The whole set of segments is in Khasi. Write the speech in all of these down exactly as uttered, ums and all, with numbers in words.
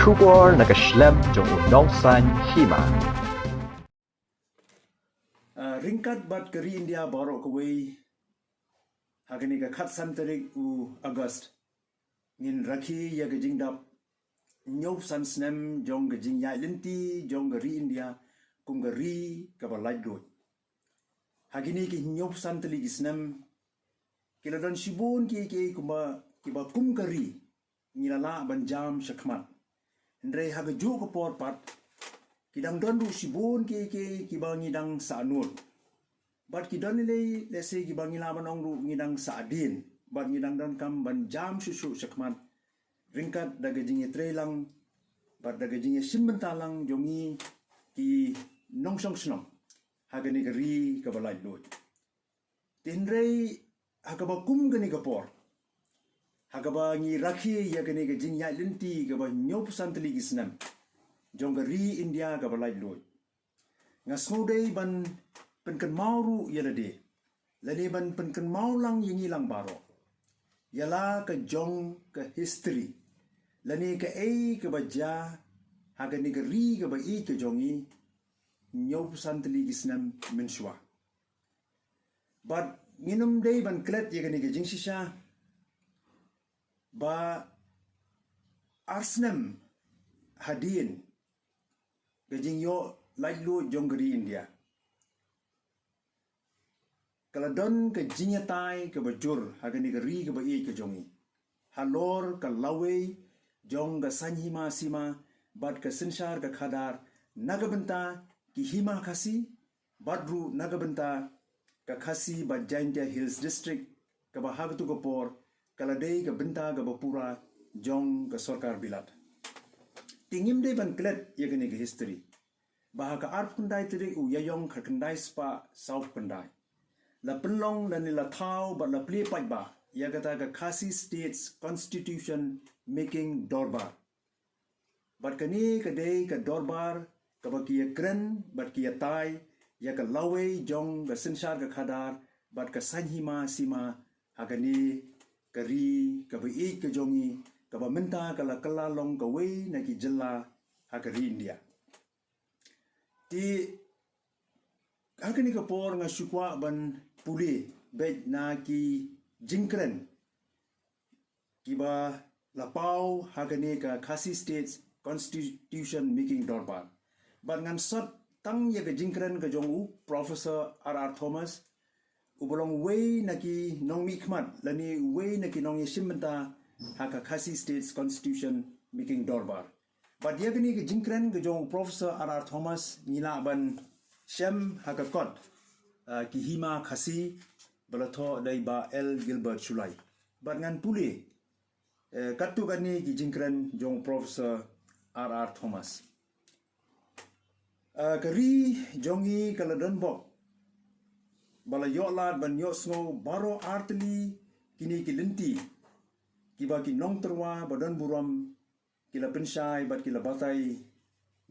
Khubor na ka shlem jong u nongsan hima. Ah, ryngkat bad ka ri India baroh kawei, ha kane ka khatsan tarik u August, ngin rakhe ïa ka jingdap hynñiewphew san snem jong ka jingïaid lynti jong ka ri India kum ka ri kaba laitluid. Ha kine ki hynñiewphew san tylli ki snem, ki la don shibun kiei kiei kumba, kiba kum ka ri ngi la lah ban jam shakhmat. Hynrei ha kajuh ka por pat, ki dang don ruh shibun kiei kiei kiba ngi dang sahnud. Bad ki don lei lei, lehse kiba ngi lah ban ong ruh ngi dang sahdien. Bad ngi dang donkam ban jam shuh shuh shakhmat ryngkat da ka jingïatreilang bad da ka jingïashim bynta lang jong ngi ki nongshong shnong ha kane ka ri kaba laitluid. Te hynrei ha kaba kum kane ka por, ha kaba ngi rakhe ïa kane ka jingïaid lynti kaba hynñiewphew san tylli ki snem jong ka ri India kaba laitluid, nga sngew dei ban pynkynmaw ruh ïa lade, lane ban pynkynmaw lang ïa ngi lang baroh ïa la ka jong ka history, lane kaei kaba jia ha kane ka ri kaba ïeit ka jong ngi hynñiewphew san tylli ki snem mynshuwa. Bad ngin ym dei ban klet ïa kane ka jingshisha ba ar snem hadien ka jingïoh laitluid jong ka ri India, ka la don ka jingïatai kaba jur ha kane ka ri kaba ïeit ka jong ngi, halor ka lawei jong ka saiñ hima sima bad ka synshar ka khadar na ka bynta ki hima Khasi, bad ruh na ka bynta ka Khasi bad Jaintia Hills District, kaba ha katu ka por ka la dei ka bynta kaba pura jong ka sorkar Bilat. Te ngim dei ban klet ïa kane ka history ba ha ka arphew khyndai tarik u Ïaïong khatkhyndai spah sawphew khyndai, la pynlong lane la thaw bad la plie paidbah ïa kata ka Khasi States Constitution Making Dorbar. Bad kane ka dei ka dorbar kaba ki ïakren bad ki ïatai ïa ka lawei jong ka synshar ka khadar bad ka saiñ hima sima ha kane ka ri kaba ïeit ka jong ngi, kaba mynta ka la kylla long kawei na ki jylla ha ka ri India. Te ha kane ka por nga shu kwah ban pule beit na ki jingkren kiba la paw ha kane ka Khasi States Constitution Making Dorbar. Bad ngan sot tang ïa ka jingkren ka jong u Professor R R Thomas, uba long uwei na ki nongmihkhmat lane uwei na ki nongïashim bynta ha ka Khasi States Constitution Making Dorbar. Bad ïa kane ka jingkren ka jong u Professor R R Thomas ngi lah ban shem ha ka kot, ah, Ki Hima Khasi, ba la thoh da i Bah L Gilbert Shullai. Bad ngan pule, eh, katto katne ki jingkren jong u Professor R R Thomas. Ah, ka ri jong ngi ka la don bok ba la ïoh lad ban ïohsngew baroh artylli kine ki lynti kiba ki nongtyrwa ba don burom ki la pynshai bad ki la batai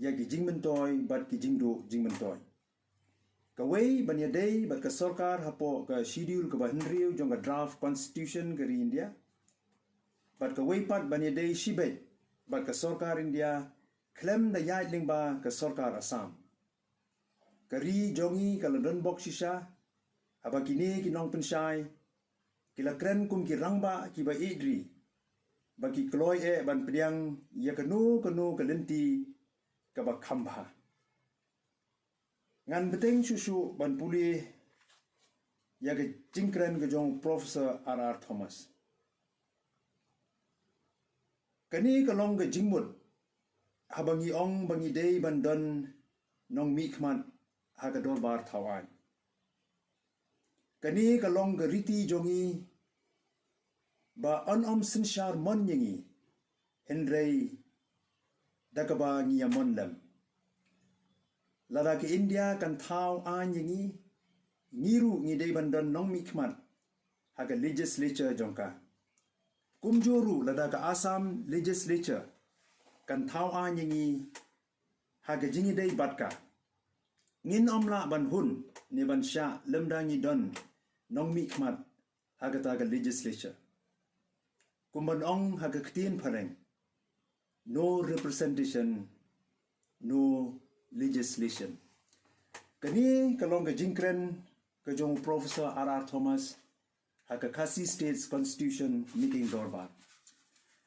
ïa ki jingmyntoi bad ki jingduh jingmyntoi. Kawei, ban ïadei bad ka sorkar hapoh ka Schedule kaba hynriew jong ka Draft Constitution ka ri India. Bad kawei pat, ban ïadei shibit bad ka sorkar India khlem da ïaid lyngba ka sorkar Assam. Ka ri jong ngi ka la don bok shisha haba kine ki nongpynshai ki la kren kum ki rangbah kiba ïeit ri, ba ki kloi eh ban pdiang ïa kano kano ka lynti kaba kham bha. Ngan bteng shuh shuh ban pule ïa ka jingkren ka jong u Professor R R Thomas. Kane ka long ka jingmut haba ngi ong ba ngi dei ban don nongmihkhmat ha ka dorbar thaw aiñ. Kane ka long ka riti jong ngi ba yn ym synshar mon ïa ngi, hynrei da kaba ngi ïa mon lem. Lada ka India kan thaw aiñ ïa ngi, ngi ruh ngi dei ban don nongmihkhmat ha ka legislature jong ka. Kumjuh ruh lada ka Assam legislature kan thaw aiñ ïa ngi ha ka jingïadei bad ka, ngin ym lah ban hun ne ban shah lymda ngi don nongmihkhmat ha kata ka legislature. Kum ban ong ha ka ktien phareng, No representation, no legislation. Kane ka long ka jingkren ka jong Professor R R Thomas ha ka Khasi States Constitution Meeting Dorbar.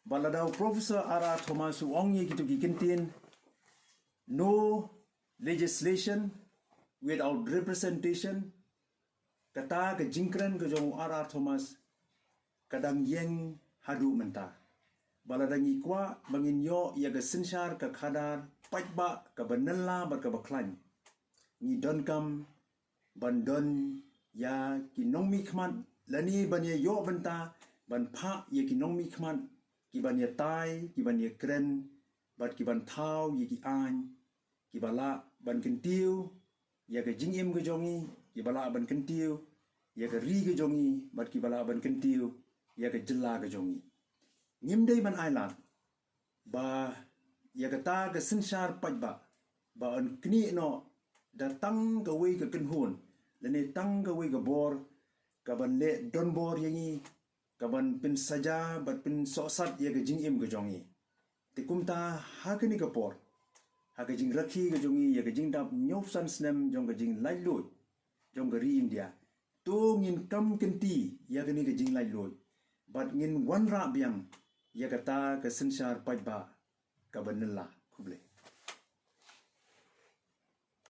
Ba lada u Professor R R Thomas u ong ïa kito ki kyntien, no legislation without representation, kata ka jingkren ka jong R R Thomas ka dang ïeng haduh mynta. Ba lada ngi kwah ba ngin ïoh ïa ka synshar ka khadar paidbah ka ba nylla bad ka ba khlaiñ, ngi donkam ban don ïa ki nongmihkhmat, lane ban ïa ïoh bynta ban phah ïa ki nongmihkhmat ki ban ïa tai, ki ban ïa kren, bad ki ban thaw ïa ki aiñ ki ba lah ban kyntiew ïa ka jingim ka jong ngi, ki ba lah ban kyntiew ïa ka ri ka jong ngi, bad ki ba lah ban kyntiew ïa ka jylla ka jong ngi. Ngim dei ban ailad ba ïa kata ka synshar paidbah ba yn knieh noh da tang kawei ka kynhun lane tang kawei ka bor ka ban leh donbor ïa ngi, ka ban pynsaja bad pynsohsat ïa ka jingim ka jong ngi. Te kumta ha kane ka por, ha ka jingrakhe ka jong ngi ïa ka jingdap hynñiewphew san snem jong ka jinglaitluid jong ka ri India, to ngin kam kynti ïa kane ka jinglaitluid bad ngin wanrah biang ïa kata ka synshar paidbah ka ba nylla. Khublei.